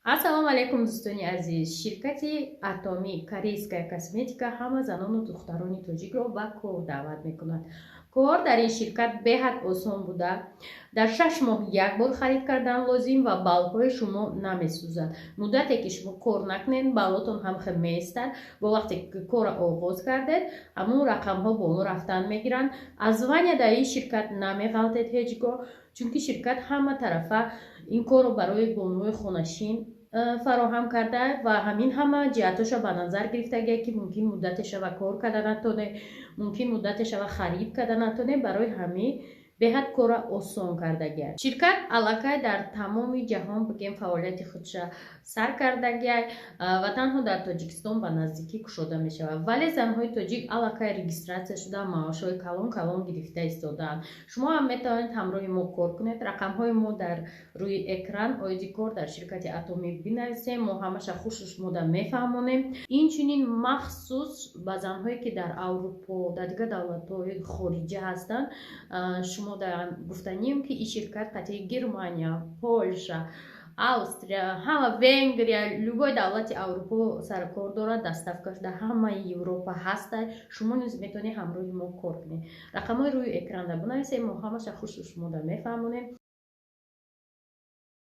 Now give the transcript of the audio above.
Ассалому алайкум, дӯстони азиз! Ширкати Атомӣ, корейская косметика, ҳама занону духтарони тоҷикро ба кор даъват мекунад. Кор дар ин ширкат беҳад осон буда, дар 6 моҳ як бор харид кардан лозим ва баллҳои шумо намесӯзад. Муддате ки шумо кор накунед, баллотон ҳам хел меистад. Бо вақте ки корро оғоз кардед, ҳамун рақамҳо боло рафтан мегиранд. Аз звания дар ин ширкат намеғалтед ҳеҷ гоҳ, чунки ширкат ҳама тарафа ин корро барои бонуҳои хонашин фароҳам карда ва ҳамин ҳама ҷиҳатҳоша ба назар гирифтагия, ки мумкин муддате шава кор карда натоне, мумкин муддате шава харид карда натоне. Барои ҳамин беҳад корро осон кардагия. Ширкат аллакай дар тамоми ҷаҳон, бигем, фаъолияти худша сар кардагия ва танҳо дар Тоҷикистон ба наздикӣ кушода мешавад, вале занҳои тоҷик аллакай регистрация шуда, маошҳои калон калон гирифта истодаанд. Шумо ҳам метавонед ҳамроҳи мо кор кунед. Рақамҳои мо дар рӯи экран. Оиди кор дар ширкати Атомӣ бинависем, мо ҳамаша хушу шумода мефаҳмонем. Инчунин махсус ба занҳое, ки дар Аврупо, дар дигар давлатҳои хориҷа ҳастанд, шумо гуфтанием, ки ин ширкат қатъи Германия, Полша, Австрия, ҳама Венгрия, любой давлати Аврупо саркор дорад. Доставкаш дар ҳамаи Европа ҳаста. Шумо низ метавонед ҳамроҳи мо кор кунед. Рақамҳои рӯи экранда бинависем, мо ҳамаша хушу шумода мефаҳмонем.